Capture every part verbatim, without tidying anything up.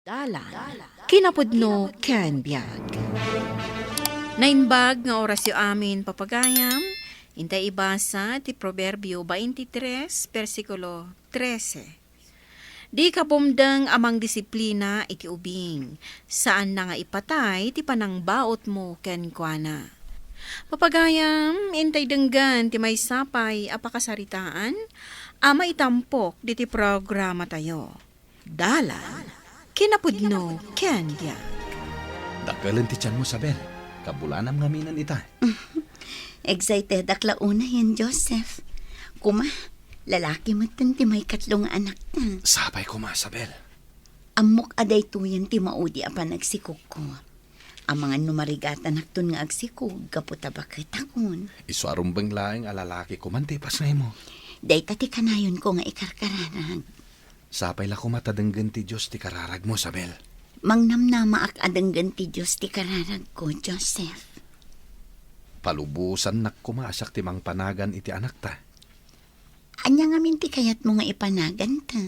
Dalan, kinapudno ken biag. Naimbag nga orasyo amin, papagayam, intay ibasa ti Proverbio twenty-three, bersikulo trese. Di ka bumdeng a mangdisiplina iti ubing, saanna nga ipatay ti panangbautmo kenkuana. Papagayam, intay denggen ti maysa pay a pakasaritaan a maitampok diti programatayo. Dalan, kinapudno ken biag. Dakelen ti tianmo, Sabel. Kabulanam ngaminen ita. Excited ak la unayen, Joseph. Kuma, lalaki metten ti maikatlo nga anakta. Sapay kuma, Sabel. Ammok a daytoyen ti maudi a panagsikogko. Amangan no marigatanakton nga agsikog gapu ta baketakon. Isu a rumbeng laeng a lalaki koman ti ipasngaymo. Dayta ti kanayonko nga ikarkararag. Sapay la koma ta denggen ti Dios ti kararagmo, Sabel. Mangnamnamaak a denggen ti Dios ti kararagko, Joseph. Palubosannak koma a siak ti mangpanagan iti anakta. Ania ngamin ti kayatmo nga ipanaganta?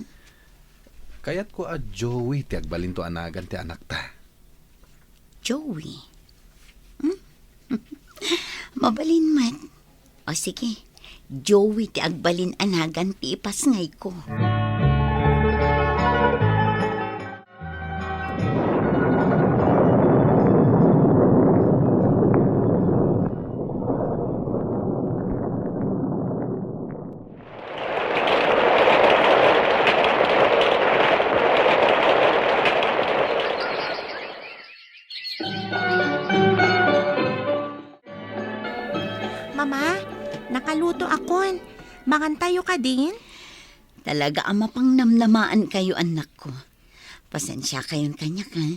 Kayatko a Joey ti agbalinto a nagan ti anakta. Joey? Hmm? Mabalin met. O sige, Joey ti agbalin a nagan ti ipasngayko. Mama, nakaluto akon. Mangantayo kadin? Talaga a mapangnamnamaankayo, annakko. Pasensiakayon kaniak, ha?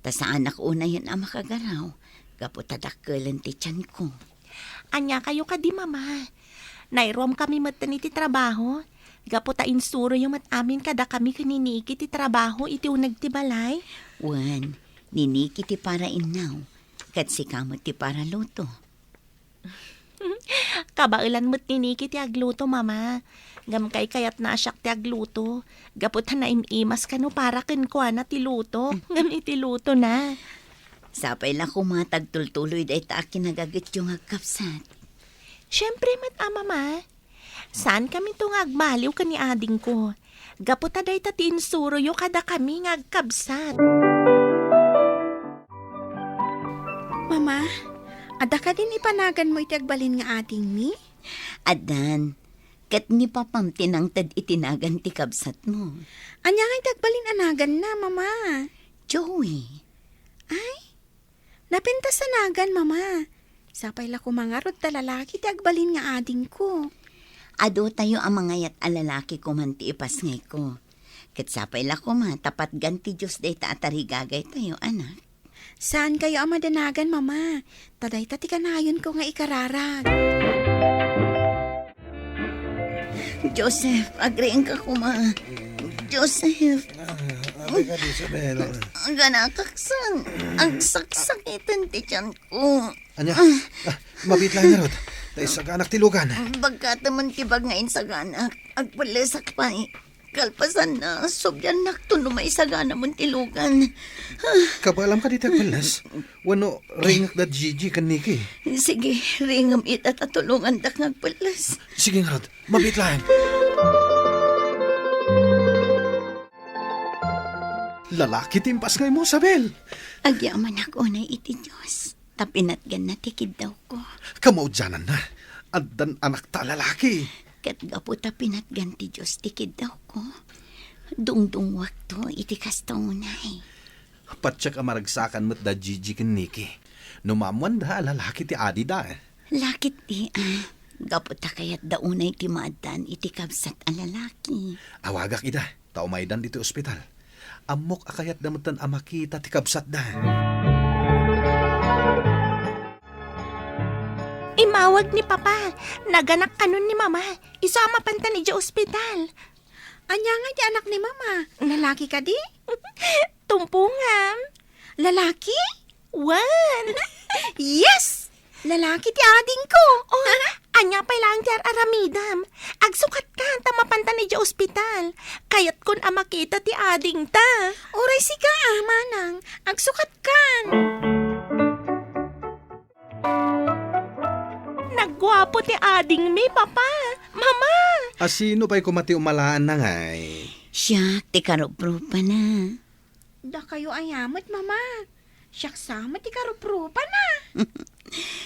Ta saanak unayen a makagaraw, gapu ta dakkelen ti tianko. Ania kayo kadi, Mama? Nairuam kami metten iti trabaho. Gapu ta insuroyo met amin kadakami ken ni Niki ti trabaho iti uneg ti balay. Wen, ni Niki ti para innaw, ket sika met ti para luto. Kabaelan met ni Niki ti agluto, Mama. Ngem kaykayatna a siak ti agluto. Gapu ta naim-imas kano para kenkuana ti luto. Ngem iti lutona. Sapay la koma ta agtultuloy dayta a kinagagetyo nga agkabsat. Siempre met a, Mama. Saankaminto nga agmaliw ken ni adingko. Gapu ta dayta ti insuroyo kadakami nga agkabsat. Mama, adda kadin ipanaganmo iti agbalin nga adingmi? Addan. Ket ni papam ti nangted iti nagan ti kabsatmo. Ania nga iti agbalin a naganna, Mama? Joey. Ay, napintas a nagan, Mama. Sapay la koma ngarud ta lalaki ti agbalin nga adingko. Adu tayo a mangayat a lalaki koman ti ipasngayko. Ket sapay la koma ta patgan ti Dios dayta a tarigagaytayo, anak. Saankayo a madanagan, Mama. Ta dayta ti kanayonko nga ikararag. Joseph, agriingka koma. Joseph. Ah, apay kadi, Isabel? Aganakak san. Agsaksakiten ti tianko. Ania? Ah, mabiit laeng ngarud. Ta insaganak ti lugan. Bagkataman ti bag nga insaganak. Agpellesak pay. Kalpasanna, subliannakto no maisaganamen ti lugan. Kabaelam kadi ti agpelles? Wenno riingek da Gigi ken Niki? Sige, riingem ita ta tulongandak nga agpelles. Sige ngarud, mabiit laeng. Lalaki ti impasngaymo, Isabel. Agyamanak unay iti Dios. Ta pinatganna ti kiddawko. Kamaudiananna, addan anakta a lalaki. Ket gapu ta pinatgan ti Dios ti kiddawko, dungdungngoakto iti kasta unay. Patiek a maragsakan met da Gigi ken Niki no maammoanda a lalaki ti adida. Lakit ti, ah, gapu ta kayatda unay ti maaddaan iti kabsat a lalaki. Awagak ida. Ta umaydan ditoy ospital. Ammok a kayatda metten a makita ti kabsatda. Immawag ni Papa. Naganak kanon ni Mama. Isu a mapantan idiay ospital. Ania nga ti anak ni Mama? Lalaki kadi? Tumpongam. Lalaki? Wen! Yes! Lalaki ti adingko! Oh, ania pay laeng ti ar-aramidem? Agsukatka ta mapantan idiay ospital. Kayat Sukatko a makita ti adingta. Uray sika, a, manang. Agsukatkan. Nagguapo ti adingmi, Papa. Mama. A, sino pay koma ti umalaanna ngay? Siak ti karuprupana. Dakayo aya met, Mama. Siak sa met ti karuprupana.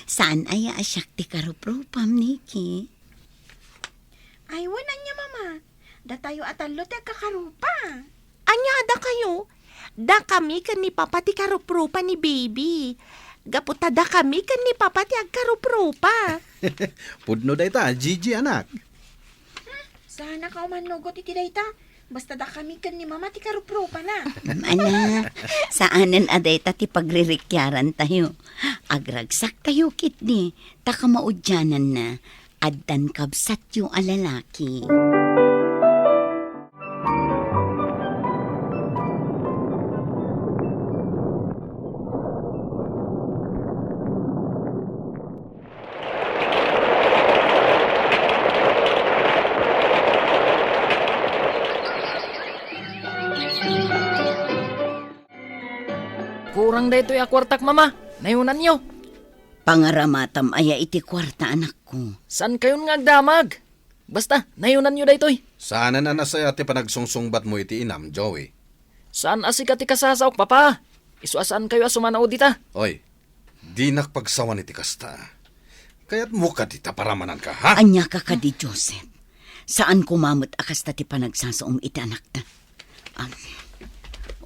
Saan aya a siak ti karuprupam, Nikki? Ay, wen ania, Mama. Datayo a tallo ti agkakarupa. Ania a dakayo? Dakami ken ni Papa ti karuprupa ni Baby. Gapu ta dakami ken ni Papa ti agkaruprupa. Pudno dayta, Gigi, anak. Hmm, saan a kaw mannugot iti dayta? Basta dakami ken ni Mama ti karuprupana. Anak, saanen a dayta ti pagririkiarantayo. Agragsaktayo ketdi, ta kamaudiananna, addan kabsatyo a lalaki. Kurang daytoy a kuartak, Mama. Nayonanyo. Pangaramatam aya iti kuarta, anakko? Saankayon nga agdamag? Basta, nayonanyo daytoy. Saanen a nasayaat ti panagsungsungbatmo iti inam, Joey. Saan a sika ti kasasaok, Papa. Isu a saankayo a sumanao dita. Oy, dinak pagsawan iti kasta. Kayatmo kadi ta paramananka, ha? Ania ka kadi, Joseph? Saan koma met a kasta ti panagsasaom iti anakta. Am,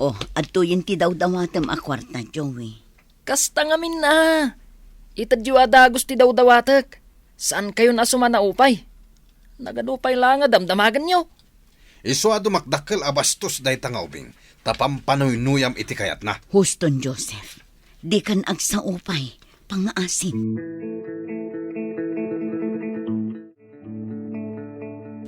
oh, adtoyen ti dawdawatem a kuarta, Joey. Kasta ngamin a. Itedyo a dagus ti dawdawatek. Saankayon a sumanao pay. Nagadu pay la nga damdamagenyo. Isu a dumakdakkel a bastos dayta nga ubing, ta pampanuynuyam iti kayatna. Huston, Joseph. Dikan agsao pay. Pangngaasim.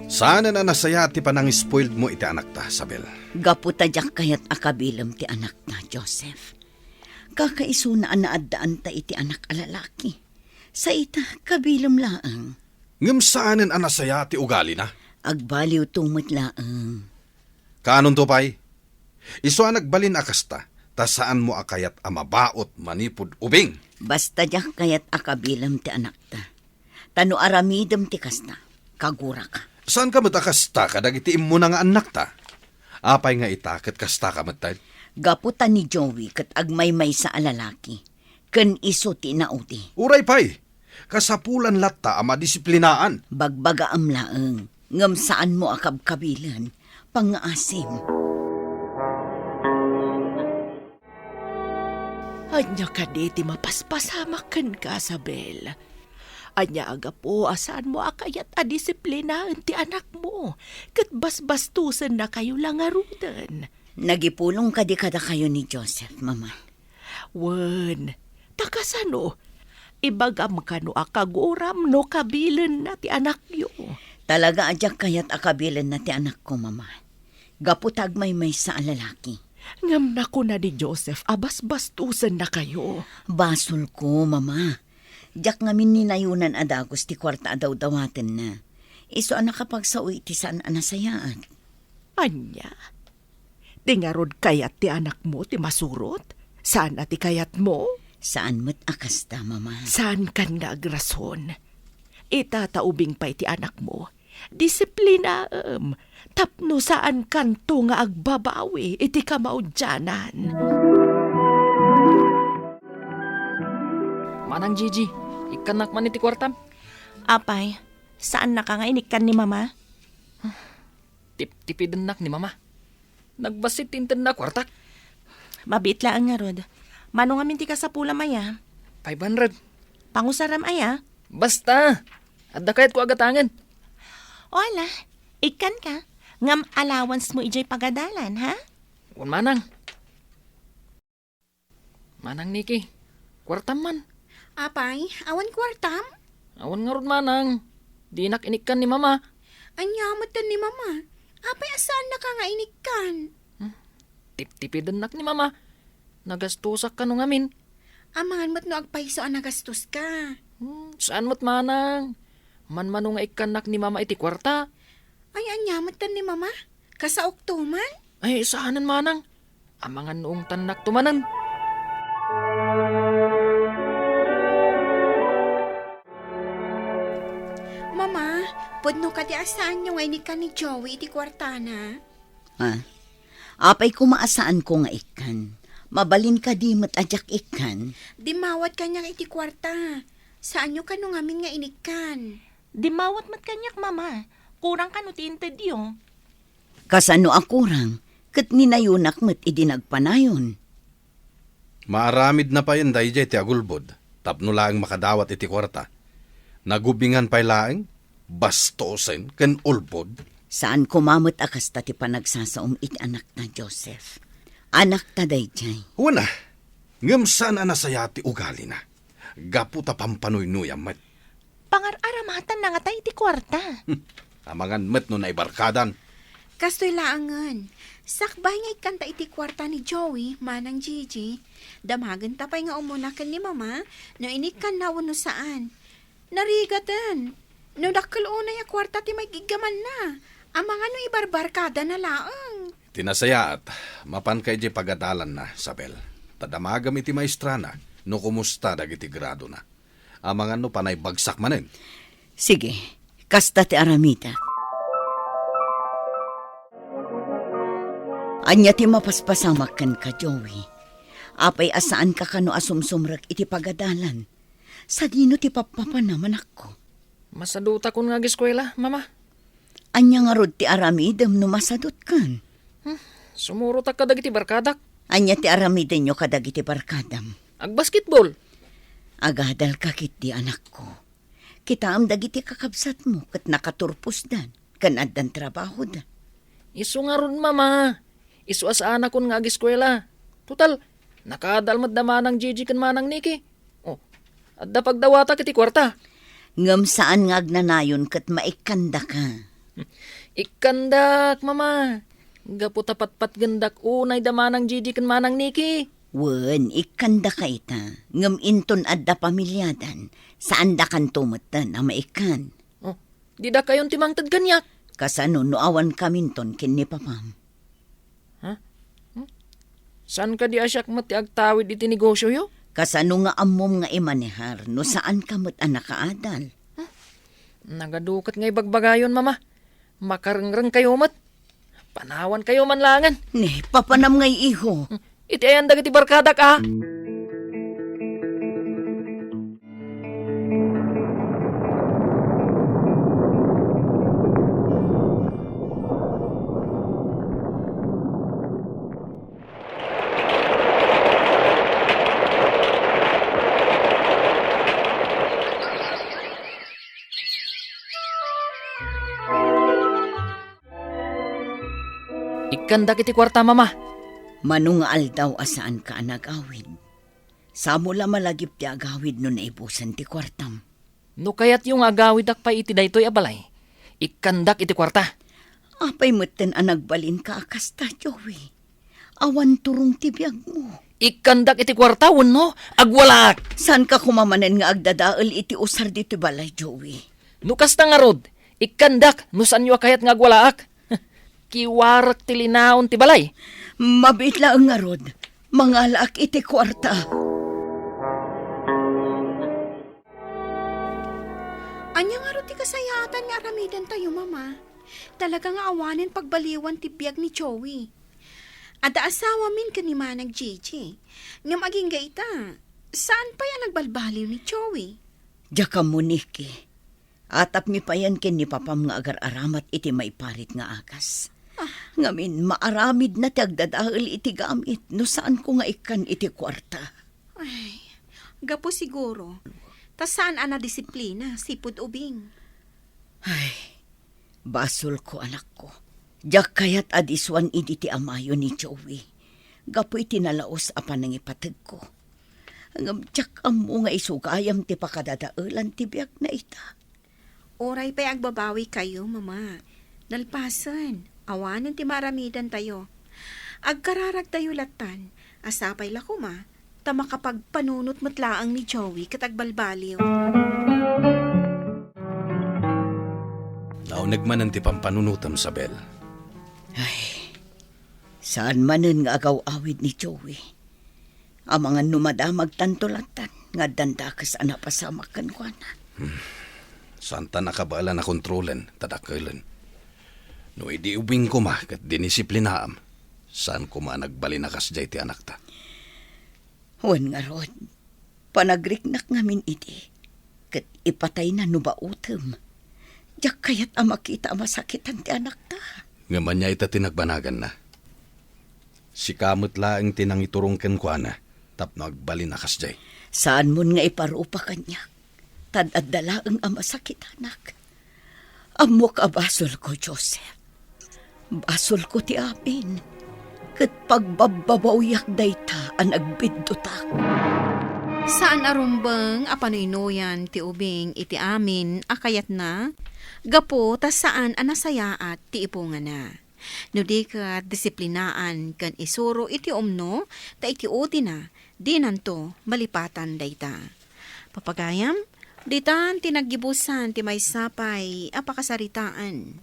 Saanen a nasayaat ti panangispoiledmo iti anakta, Sabel. Gapu ta diak kayat a kabilem ti anakta, Joseph. Kakaisuna a naaddaanta iti anak a lalaki. Sa ita, kabilem laeng. Ngem saanen a nasayaat ti ugalina. Agbaliwto met laeng. Kaanonto pay? Isu a nagbalin a kasta, ta saanmo a kayat a mabaut manipud ubing. Basta diak kayat a kabilem ti anakta. Ta no aramidem ti kasta, kaguraka. Saanka met a kasta kadagiti immuna nga annakta? Apay nga ita ket kastaka metten? Gapu ta ni Joey ket agmaymaysa a lalaki, ken isu ti inaudi. Uray pay, kasapulan latta a madisiplinaan. Bagbagaam laeng, ngem saanmo a kabkabilen. Pangngaasim. Ania kadi ti mapaspasamak kenka, Sabel? Ania a gapu a saanmo a kayat a disiplinaen ti anakmo, ket basbastosennakayo la ngaruden? Nagipulong kadi kadakayo ni Joseph, Mama? Wen, ta kasano? Ibagam kano a kaguram no kabilenna ti anakyo? Talaga a diak kayat a kabilenna ti anakko, Mama. Gapu ta agmaymaysa a lalaki. Ngem nakuna ni Joseph a basbastosennakayo. Basolko, Mama. Diak ngamin ni nayonan a dagus ti kuarta a dawdawatenna. Isu a nakapagsao iti saan a nasayaat. Ania? Ti ngarud kayat ti anakmo ti masurot? Saan a ti kayatmo? Saan met a kasta, Mama. Saankan nga agrason. Ita ta ubing pay ti anakmo, disiplinaem tapno saankanto nga agbabawi iti kamaudianan. Manang Gigi, ikkannak man iti kuartam. Apay, saannaka nga inikkan ni Mama? Tiptipidennak ni Mama. Nagbassit ti intedna a kuartak. Mabiit laeng ngarud. Mano ngamin ti kasapulam aya? Five hundred. Pangusaram aya? Basta! Adda kayatko a gatangen. O ala, ikkanka. Ngem allowance mo idiay pagadalan, ha? Wen manang. Manang Niki, kuartam man. Apay, awan kuartam? Awan ngarud manang. Dinak inikkan ni Mama. Ania metten ni Mama? Apay a saannaka nga inikkan? Hmm, tiptipidennak ni Mama. Nagastosak kano ngamin. Amangan met no agpayso a nagastoska. Hmm, saan met manang. Manmano nga ikkannak ni Mama iti kuarta. Ay, ania metten ni Mama? Kasaokto man? Ay, saanen manang. Amangan no ungtannakto manen. Mama, pudno kadi a saanyo nga inikkan ni Joey iti kuartana? Ah, apay koma a saanko nga ikkan? Mabalin kadi met a diak ikkan? Dimmawat kaniak iti kuarta. Saanyo kano ngamin nga inikkan? Dimmawat met kaniak, Mama. Kurang kano ti intedyo? Kasano a kurang? Ket ninayonak met idi nagpanayon. Maaramidna payen daydiay ti agulbod tapno laeng makadawat iti kuarta. Nagubingan pay laeng, bastosen ken ulbod. Saan koma met a kasta ti panagsasaom iti anakta, Joseph. Anakta daydiay. Wen a, ngem saan a nasayaat ti ugalina. Gapu ta pampanoynoyam met. Pangar-aramatanna ngata iti kuarta. Hmm, amangan met no naibarkadan. Kastoy laengen. Sakbay nga ikkanta iti kuarta ni Joey, Manang Gigi. Damagenta pay nga umuna ken ni Mama no inikkanna wenno saan. Narigaten. No dakkel unay a kuarta ti maigiggamanna, amangan no ibarbarkadana laeng. Ti nasayaat, mapanka idiay pagadalanna, Sabel. Ta damagem iti maestrana no kumusta dagiti gradona. Amangan no panaybagsak manen. Sige, kasta ti aramidek. Ania ti mapaspasamak kenka, Joey? Apay a saanka kano a sumsumrek iti pagadalan? Sadino ti pappapanam, anakko? Masadutakon nga ageskuela, Mama. Ania ngarud ti aramidem no masadutkan? Hmm, sumurotak kadagiti barkadak. Ania ti aramidenyo kadagiti barkadam? Agbasketball. Agadalka ketdi, anakko. Kitaem dagiti kakabsatmo ket nakaturposdan ken addan trabahoda. Isu ngarud, Mama. Isu a saanakon nga ageskuela. Total, nakaadal met da Manang Gigi ken Manang Niki. Oh, adda pagdawatak iti kuarta. Ngem saan nga agnanayon ket maikkandaka. Ikkandak, Mama. Gapu ta patpatgendak unay da Manang Gigi ken Manang Niki. Wen, ikkandaka ita. Ngem inton adda pamiliadan, saandakanto metten a maikkan. Oh, didakayon ti mangted kaniak. Kasano no awankaminton ken ni papam? Ha? Hmm? Saan kadi a siak met ti agtawid iti negosioyo? Kasano nga ammom nga imanehar no saanka met a nakaadal? Hmm? Nagaduket nga ibagbagayon, Mama. Makarengrengkayo met. Panawankayo man laengen. Ne, papanam ngay, iho. Hmm. Iti ayan dagiti barkadak, a? Ikkandak iti kuarta, Mama. Mano nga aldaw a saanka a nagawid? Samo la malagip ti agawid no naibusen ti kuartam. No kayatyo nga agawidak pay iti daytoy a balay, ikkandak iti kuarta. Apay metten a nagbalinka a kasta, Joey? Awan turong ti biagmo. Ikkandak iti kuarta wenno agwalaak. Saanka koma manen nga agdadael iti usar ditoy balay, Joey? No kasta ngarud, ikkandak no saanyo a kayat nga agwalaak. Kiwarek ti linaon ti balay. Mabiit laeng ngarud, mangalaak iti kuarta. Ania ngarud ti kasayaatan nga aramidantayo, Mama? Talaga nga awanen pagbaliwan ti biag ni Joey. Adda asawamin ken ni Manang Gigi. Ngem agingga ita, saan pay a nagbalbaliw ni Joey? Diak ammo, Niki. Atapmi payen ken ni papam nga agar-aramat iti maiparit nga agas. Ah. Ngamin, maaramidna ti agdadael iti gamit no saanko nga ikkan iti kuarta. Ay, gapu siguro ta saan a nadisiplina sipud ubing. Ay, basolko, anakko. Diak kayat a disuan idi ti amayo ni Joey gapu iti nalaus a panangipategko. Ngem diak ammo nga isu gayam ti pakadadaelan ti biagna ita. Uray pay agbabawikayo, Mama. Nalpasen, awanen ti maaramidantayo. Agkararagtayo lattan, a sapay la koma, ta makapagpanunot met laeng ni Joey ket agbalbaliw. Nauneg manen ti pampanunotem, Sabel. Ay, saan manen nga agaw-awid ni Joey. Amangan no madamagtanto lattan nga addan dakes a napasamak kenkuana. Saanta a kabaelan a kontrolen, ta dakelen. No idi ubing koma ket dinisiplinaam, saan koma a nagbalin a kasdiay ti anakta. Wen ngarud, panagriknak ngamin idi, ket ipatayna no baotem. Diak kayat a makita a masakitan ti anakta. Ngem ania ita ti nagbanaganna? Sika met laeng ti nangiturong kenkuana tapno agbalin a kasdiay. Saanmon nga iparupa kaniak, ta adda laeng a masakitanak. Ammok a basolko, Joseph. Basolko ti amin, ket pagbabbabawiak dayta a nagbiddutak. Saan a rumbeng a panuynoyan ti ubing iti amin a kayatna, gapu ta saan a nasayaat ti ipungana. No di ket disiplinaan ken isuro iti umno, ta iti udina, dinanto malipatan dayta. Papagayam, ditan ti naggibusan ti maysa pay a pakasaritaan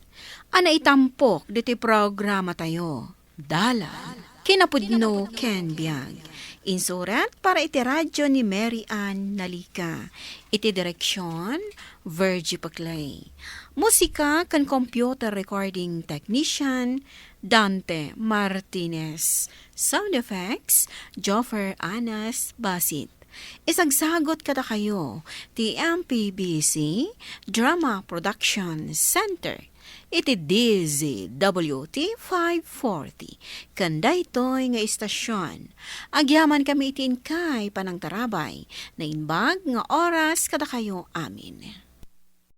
a naitampok ditoy programatayo. Dalan, kinapudno ken biag. Insurat para iti radyo ni Mary Ann Nalica. Iti direksyon, Virgie Paclay. Musika ken computer recording technician, Dante Martinez. Sound effects, Joffer Anas Basit. Isagsagot kadakayo ti M P B C Drama Production Center iti D Z W T five forty. Ken daytoy nga istasyon, agyaman kami iti inkay panangtarabay, naimbag nga oras kadakayo amin.